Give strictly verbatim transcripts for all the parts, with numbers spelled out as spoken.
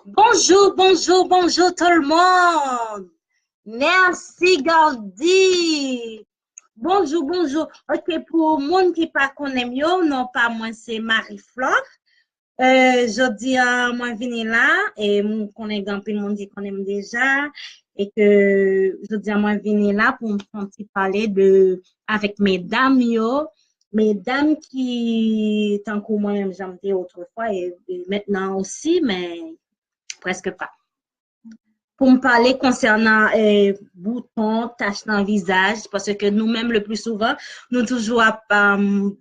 Bonjou, bonjou, bonjou tout le monde. Merci Gaudi. Bonjou, bonjou. Ok, pou moun ki pa konnen m yo, non pa mwen se Marie Flore. Euh, jodi a mwen vini la, e m konnen gen anpil moun ki konnen m deja, e ke jodi a mwen vini la pou m fè yon ti pale de, avèk medam yo, medam ki tankou mwen menm jan m te otrefwa, e, e mentnan osi, men prèske pa. Pou m pale konsènan, eh, bouton, tach nan vizaj, paske nou menm, le pli souvan, nou toujou ap, um,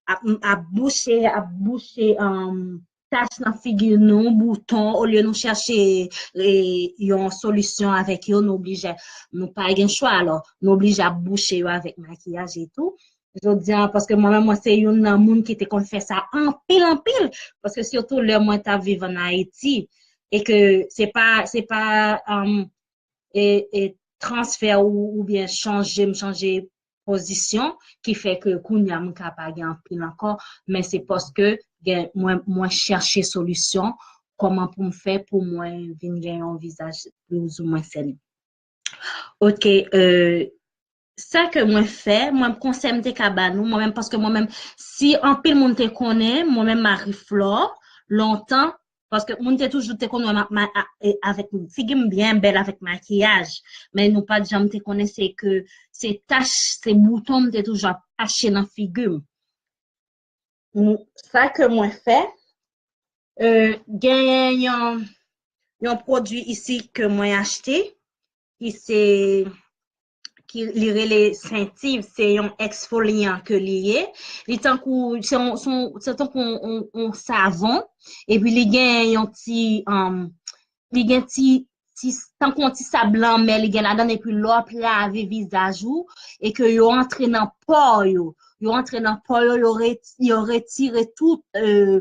ap, ap bouche, ap bouche, um, tach nan figi nou, bouton, olye nou chèche, eh, yon solisyon avèk yo, nou oblije, nou pa gen chwa, alò, nou oblije ap bouche yo avèk makiyaj e tou. Jodi a, paske mwen menm, mwen se youn nan moun ki te konn fè sa anpil, anpil, paske sitou lè mwen t ap viv ann Ayiti, e ke se pa, se pa, um, e, e transfè ou, oubyen chanje, m chanje pozisyon, ki fè ke kounye a m ka pa gen anpil ankò, men se paske gen, mwen, mwen chèche solisyon, kòman pou m fè pou mwen vin gen yon vizaj pli ouzou mwen sèn. Ok, euh, sa ke mwen fè, mwen konsèy m te ka ba nou, mwen menm, paske mwen menm, si anpil moun te konnen, mwen menm Marie Flore, lontan, paske moun te toujou te konn wè m ap ma-, a-, e, avèk figi m byen bèl avèk makiyaj, men nou pa t janm te konnen se ke se tach, se bouton m te toujou ap tache nan figi m. M, sa ke mwen fè, euh, genyen yon, yon pwodui isi ke mwen achte, ki se, ki li rele Sentiv, se yon eksfolyan ke li ye. Li tankou, se yon, se yon, se tankou yon, yon, yon savon, epi li gen yon ti, um, li gen ti, ti, tankou yon ti sab lanmè, li gen ladan, epi lè w ap lave vizaj ou, e ke yo antre nan pò yo, yo antre nan pò yo, yo re-, yo retire tout, euh,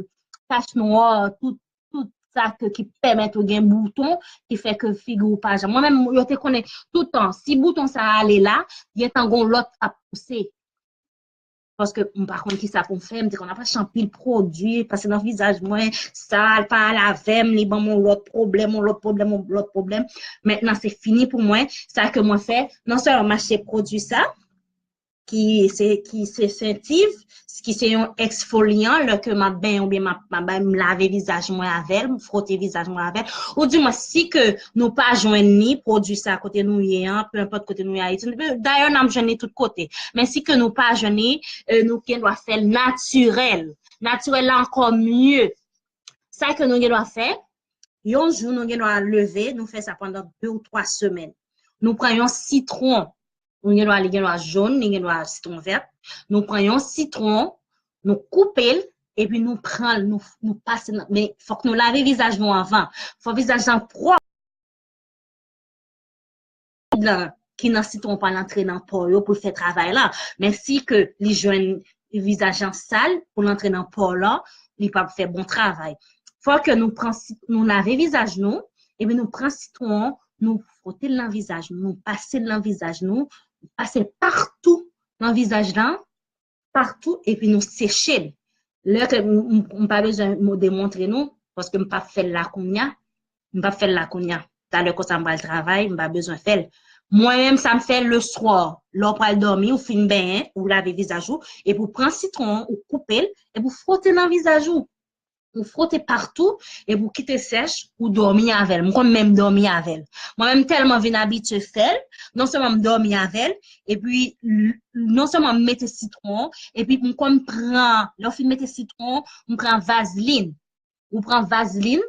tach nwa, tout, tout sa ke, ki pèmèt ou gen bouton, ki fè ke figi ou pa jan. Mwen menm, yo te konnen tout tan, si bouton sa ale la, gentan gon lòt ap pouse. Paske m pa konn ki sa pou m fè, m te konn ap achte anpil pwodui, pase nan vizaj mwen, sa pa al avè m, li ban m yon lòt pwoblèm, yon lòt pwoblèm, yon lòt pwoblèm. Mentnan, se fini pou mwen. Sa ke mwen fè, non sèlman m achte pwodui sa, ki se, ki se Sentiv, ki se yon eksfolyan, lè ke m ap benyen oubyen m ap, m ap, m lave vizaj mwen avè l, m fwote vizaj mwen avè l. Ou di mwen, si ke nou pa jwenn ni pwodui sa kote nou ye an, pe enpòt kote nou ye Ayiti, dayè n ap jwenn ni tout kote. Men si ke nou pa jwenn ni, eh, nou gen dwa fè l natirèl. Natirèl la ankò mye. Sa ke nou gen dwa fè, yon jou nou gen dwa leve, nou fè sa pandan de ou twa semèn. Nou pran yon sitwon, nou gen dwa, li gen dwa jòn, li gen dwa sitwon vèt. Nou pran yon sitwon, nou koupe l, epi nou pran l, nou, nou pase nan, men fòk nou lave vizaj nou anvan. Fò vizaj lan pwòp. Lan ki nan sitwon pa al antre nan po yo pou l fè travay la. Men si ke li jwenn vizaj lan sal pou l antre nan po lan, li p ap fè bon travay. Fò ke nou pran si-, nou lave vizaj nou, epi nou pran sitwon, nou fwote l nan vizaj nou, nou pase l nan vizaj nou, nou pase l patou nan vizaj lan, patou, epi nou seche l. Lè ke m, m, m pa bezwen mo-, demontre nou, paske m p ap fè l la kounye a, m p ap fè l la kounye a. Talè konsa m pral travay, m pa bezwen fè l. Mwen menm, sa m fè leswa, lè w pral dòmi, ou fin benyen, ou lave vizaj ou, epi w pran sitwon an, ou koupe l, epi w fwote nan vizaj ou. Ou fwote patou, epi w kite sèch, ou dòmi avè l. M konn menm dòmi avè l. Mwen menm tèlman vin abitye fè l, non sèlman m dòmi avè l, epi l-, non sèlman m mete sitwon, epi m konn pran, lè w fin mete sitwon, m pran vazlin. Ou pran vazlin,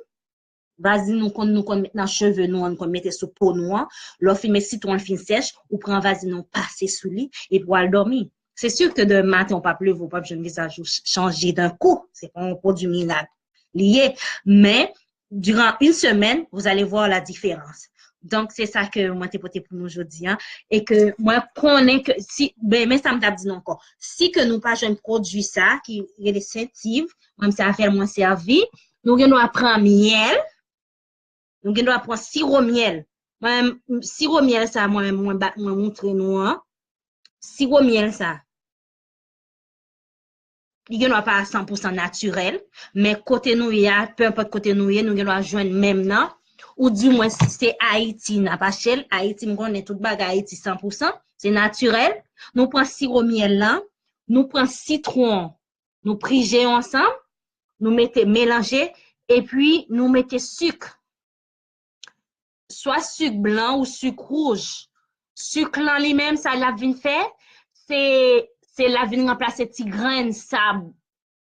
vazlin nou konn, nou konn met nan cheve nou an, nou konn mete sou po nou an. Lè w fin met sitwon an fin sèch, ou pran vazlin ou pase sou li, epi w al dòmi. Se si ke demen maten ou p ap leve, ou p ap jwenn vizaj ou ch-, chanje dan kou. Se pa yon pwodui mirak li ye. Men, durant une semaine, vous allez voir la différence. Donk, se sa ke mwen te pote pou nou jodi a. E ke mwen konnen ke, si, ben, men sa m t ap di nou ankò. Si ke nou pa jwenn pwodui sa, ki rele Sentiv, mwen, se avè l mwen sèvi, nou gen dwa pran myèl, nou gen dwa pran siwo myèl. Mwen, siwo myèl sa, mwen, mwen, ba-, mwen montre nou an. Siwo myèl sa. li gen dwa pa san pou san natirèl, men kote nou ye a, pe enpòt kote nou ye, nou gen dwa jwenn menm nan. Ou di mwen si se Ayiti n ap achte l, Ayiti m konnen tout bagay Ayiti san pou san, se natirèl. Nou pran siwo myèl lan, nou pran sitwon, nou prije yo ansanm, nou mete melanje, epi nou mete sik. Swa sik blan ou sik wouj. Sik lan li menm, sa l ap vin fè, se, se l ap vin ranplase ti grenn sab,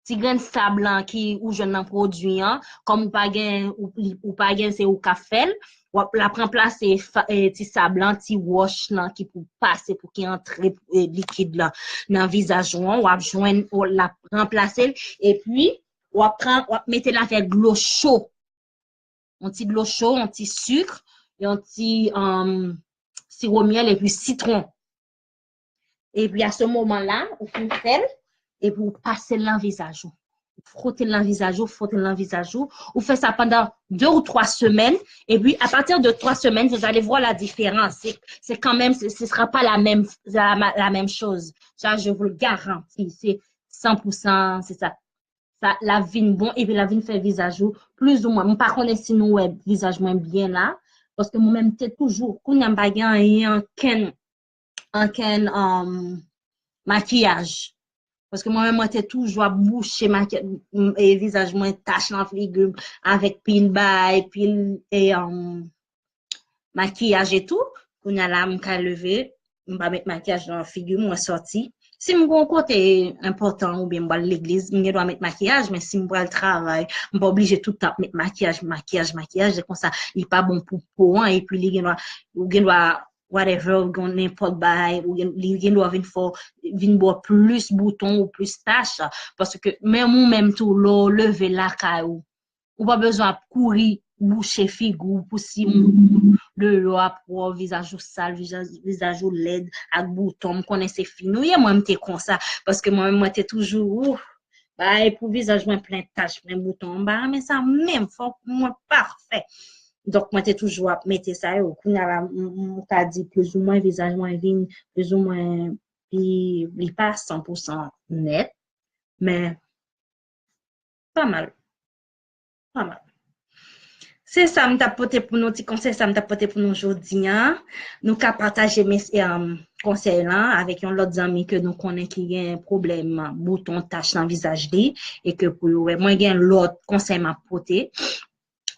ti grenn sab lan ki ou jwenn nan pwodui an, kòm ou pa gen, ou, ou pa gen, se ou k ap fè l, w ap, l ap ranplase fa- eh, ti sab lan, ti wòch lan ki pou pase, pou ki antre eh, likid lan nan vizaj ou an, w ap jwenn, w- l ap ranplase l, epi w ap pran, w ap mete l avèk dlo cho. Yon ti dlo cho, yon ti sik, yon ti um, siwo myèl epi sitwon. Epi a se moman la, ou fin fè l, epi ou pase l nan vizaj ou. Ou fwote l nan vizaj ou, fwote l nan vizaj ou. Ou fè sa pandan de ou twa semèn, epi a partir de twa semèn, vous allez voir la différence. C'est, c'est quand même, ce ne sera pas la même, la, la même chose. Ça, je vous le garantis. C'est san pou san, c'est ça. Sa, l ap vin bon, epi l ap vin fè vizaj ou, plizoumwen, m pa konnen si nou wè vizaj mwen byen la, paske mwen menm te toujou, kounye a m pa gen anyen, ankenn, ankenn um, makiyaj. Paske mwen menm, mwen te toujou ap bouche maki, m- e vizaj mwen, tach nan figi m, avèk pil bay, pil e, um, makiyaj e tou. Kounye a la, m ka leve, m pa met makiyaj nan figi m, mwen sòti. Si m gon kote enpòtan oubyen m pral legliz, m gen dwa met makiyaj, men si m pral travay, m pa oblije tout tan ap met makiyaj, makiyaj, makiyaj. Se konsa, li pa bon pou po an, epi li gen dwa, ou gen dwa, whatever, ou gen nenpòt bagay, ou gen, li gen dwa vin fè w, vin ba w plis bouton ou plis tach. Paske menm ou menm tou, lè w leve lakay ou, ou pa bezwen ap kouri bouche figi w pou si moun deyò ap wè w, vizaj ou sal, vizaj, vizaj ou lèd, ak bouton. M konnen se fi nou ye, mwen m te konsa. Paske mwen menm, mwen te toujou, ou, bay pou vizaj mwen plen tach, plen bouton. M pa renmen sa menm, fòk mwen pafè. Donk, mwen te toujou ap mete sa yo. Kounye a la, m m- m ka di plizoumwen vizaj mwen vin plizoumwen, li, li pa san pou san nèt, men pa mal. Pa mal. Se sa m t ap pote pou nou, ti konsèy sa m t ap pote pou nou jodi a. Nou ka pataje mes- em, konsèy lan avèk yon lòt zanmi ke nou konnen ki gen pwoblèm bouton, tach nan vizaj li, e ke pou yo wè. Mwen gen lòt konsèy m ap pote.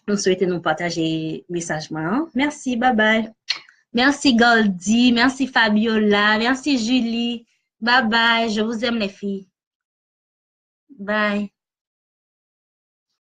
M swete nou pataje mesaj mwen an. Mèsi, babay. Mèsi, Goldie. Mèsi, Fabiola. Mèsi, Julie. Babay. Je vous aime, les filles. Bye.